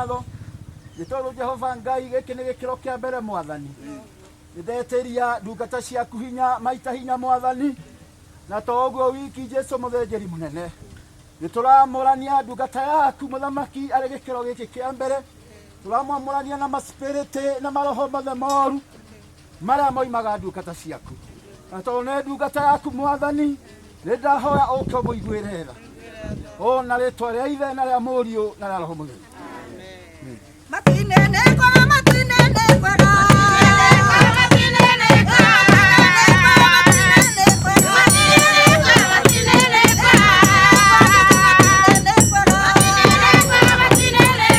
Ngatho nĩ tondũ Jehova Ngai, gĩkĩ nĩ gĩkĩro kĩa mbere Mwathani. Nĩndetĩria ndungata ciaku hinya maita hinya Mwathani, na to ũguo wiki Jesu mũthĩnjĩri mũnene, nĩtũramũrania ndungata yaku mũthamaki arĩ gĩkĩro gĩkĩ kĩa mbere, tũramwamũrania na maspiriti na maroho mothe moru marĩa moimaga ndungata ciaku, na tondũ nĩ ndungata yaku Mwathani, nĩ ndahoya ũke ũmũiguĩre tha o na rĩtwa rĩa Ithe na rĩa Mũriũ na rĩa Roho Mũtheru. Matinene kwega, matinene kwega. Matinene kwega, matinene kwega. Matinene kwega, matinene kwega. Matinene kwega, matinene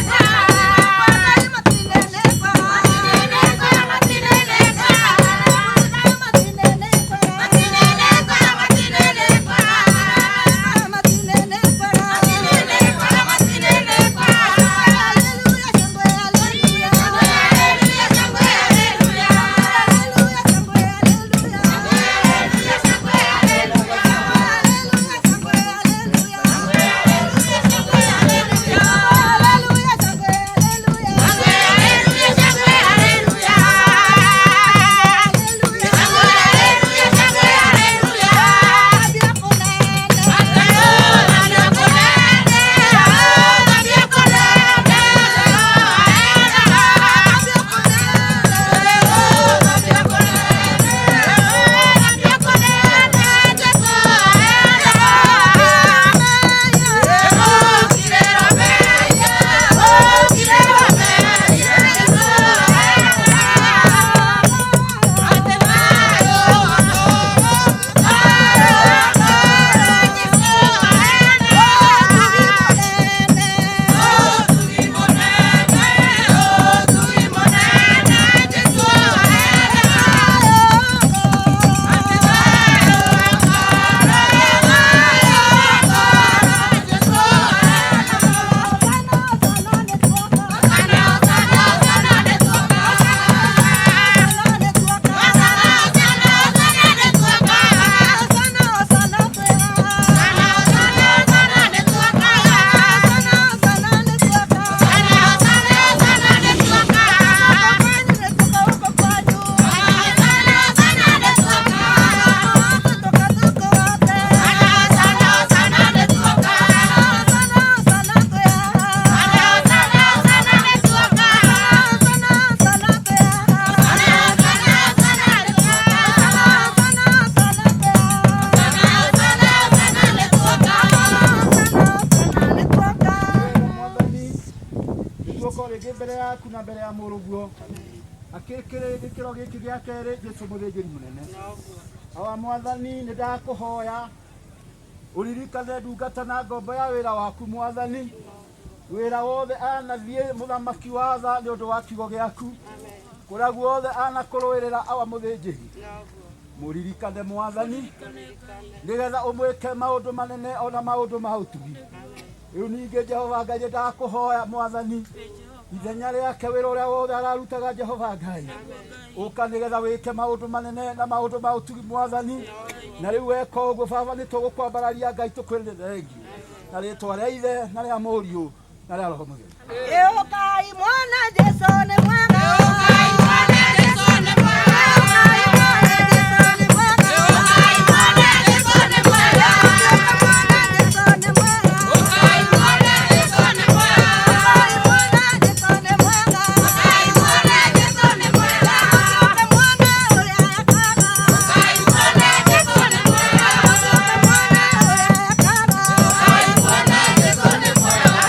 kwega. Matinene kwega, matinene kwega. Matinene kwega, matinene kwega. Matinene kwega, matinene kwega, matinene kwega. Haleluya, shangwe, haleluya. Haleluya, shangwe, haleluya. Haleluya, shangwe, haleluya. Haleluya, shangwe, haleluya. Haleluya, shangwe, haleluya. Haleluya, shangwe, haleluya. Haleluya, shangwe, haleluya. Haleluya, shangwe, haleluya. Haleluya, haleluya, shangwe, haleluya. Mwathani, nĩtuoka rĩngĩ mbere yaku na mbere ya mũrũguo akĩkĩrĩ gĩkĩro gĩkĩ gĩa kerĩ Jesu mũthĩnjĩri mũnene. Awa Mwathani, nĩ ndakũhoya ũririkane ndungata na ngombo ya wĩra waku Mwathani, wĩra wothe anathiĩ mũthamaki wa tha nĩ ũndũ wa kiugo gĩaku, kũrĩa guothe anakũrũĩrĩra awa mũthĩnjĩri, mũririkane Mwathani, nĩgetha ũmwĩke maũndũ manene ona maũndũ ma ũtugi. Rĩu ningĩ Jehova Ngai, nĩ ndakũhoya Mwathani, ithenya rĩake wĩra ũrĩa wothe ararutaga Jehova Ngai, ũka nĩgetha wĩke maũndũ manene na maũndũ ma ũtugi Mwathani. Na rĩu weka ũguo Baba, nĩ tũgũkwambararia Ngai, tũkwĩrĩre thengiũ na rĩtwa rĩa Ithe na rĩa Mũriũ na rĩa Roho Mũtheru. Ũkai mwana Jesu nĩ mwega. Ũkai mwana Jesu nĩ mwega. Ũkai mwana Jesu nĩ mwega. Ũkai mwana Jesu nĩ mwega. Ũkai mwana Jesu nĩ mwega. Ũkai mwana Jesu nĩ mwega. Ũkai mwana Jesu nĩ mwega. Ũkai mwana Jesu nĩ mwega. Ũkai mwana ũrĩa ekaga. Ũkai mwana Jesu nĩ mwega. Ũkai mwana ũrĩa ekaga. Ũkai mwana Jesu nĩ mwega.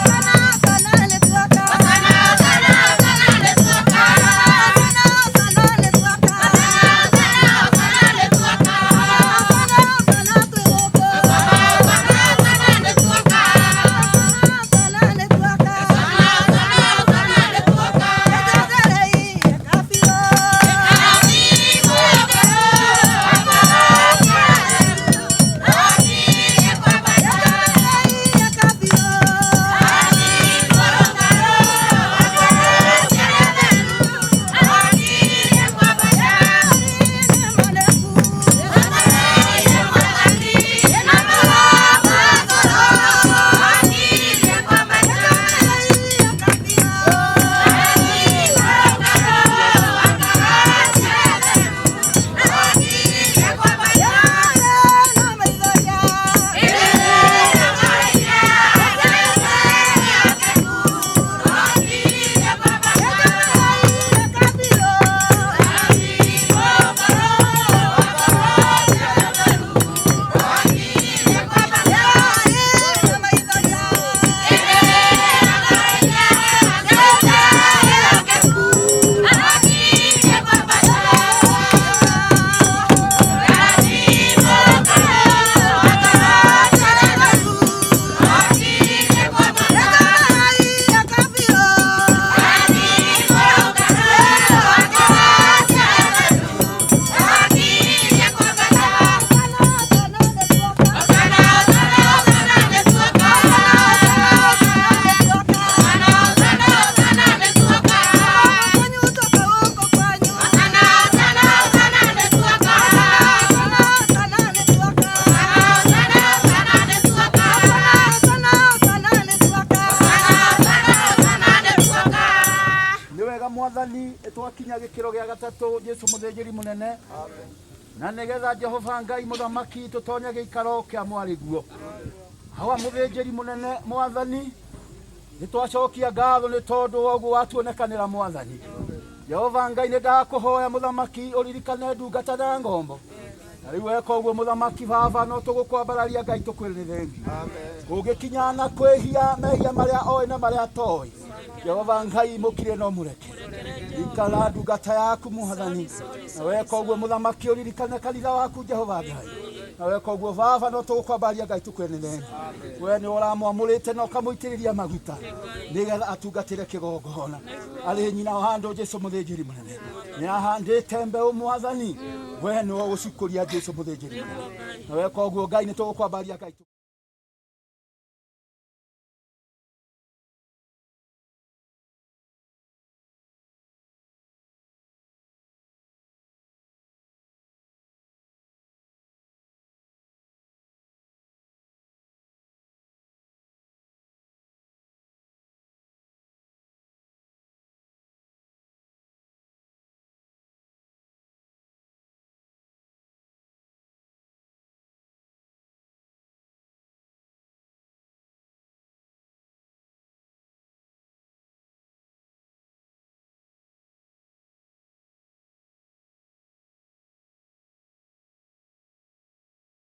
Sana sana nĩ tuoka. Sana sana sana. Tũgĩkinya gĩkĩro gĩa gatatũ, Jesu mũthĩnjĩri mũnene, na nĩgetha Jehova Ngai mũthamaki tũtonye gĩikaro kĩa mwarĩguo. Hawa mũthĩnjĩri mũnene mwathani, nĩ twacokia ngatho nĩ tondũ wa ũguo watuonekanĩra mwathani. Jehova Ngai nĩ ndakũhoya mũthamaki ũririkane ndungata na ngombo. Na rĩu weka ũguo mũthamaki baba no tũgũkwambararia Ngai tũkwĩre nĩ thengiũ. Ũngĩkinya na kwĩhia mehia marĩa oĩ na marĩa atoĩ, Jehova Ngai mũkire no mũreke. Ikara ndungata yaku mwathani. Na weka ũguo mũthamaki ũririkane kanitha waku Jehova Ngai. Na weka ũguo baba no tũgũkwambararia Ngai tũkwĩre nĩ thengiũ. We nĩ ũramwamũrĩte na ũkamũitĩrĩria maguta nĩgetha atungatĩre kĩgongona. Arĩ nyina wa andũ Jesu mũthĩnjĩri mũnene. Nĩ ahandĩte mbeũ mwathani. We nĩwe ũgũcikũria Jesu mũthĩnjĩri mũnene. Na weka ũguo Ngai nĩ tũgũkwambararia Ngai.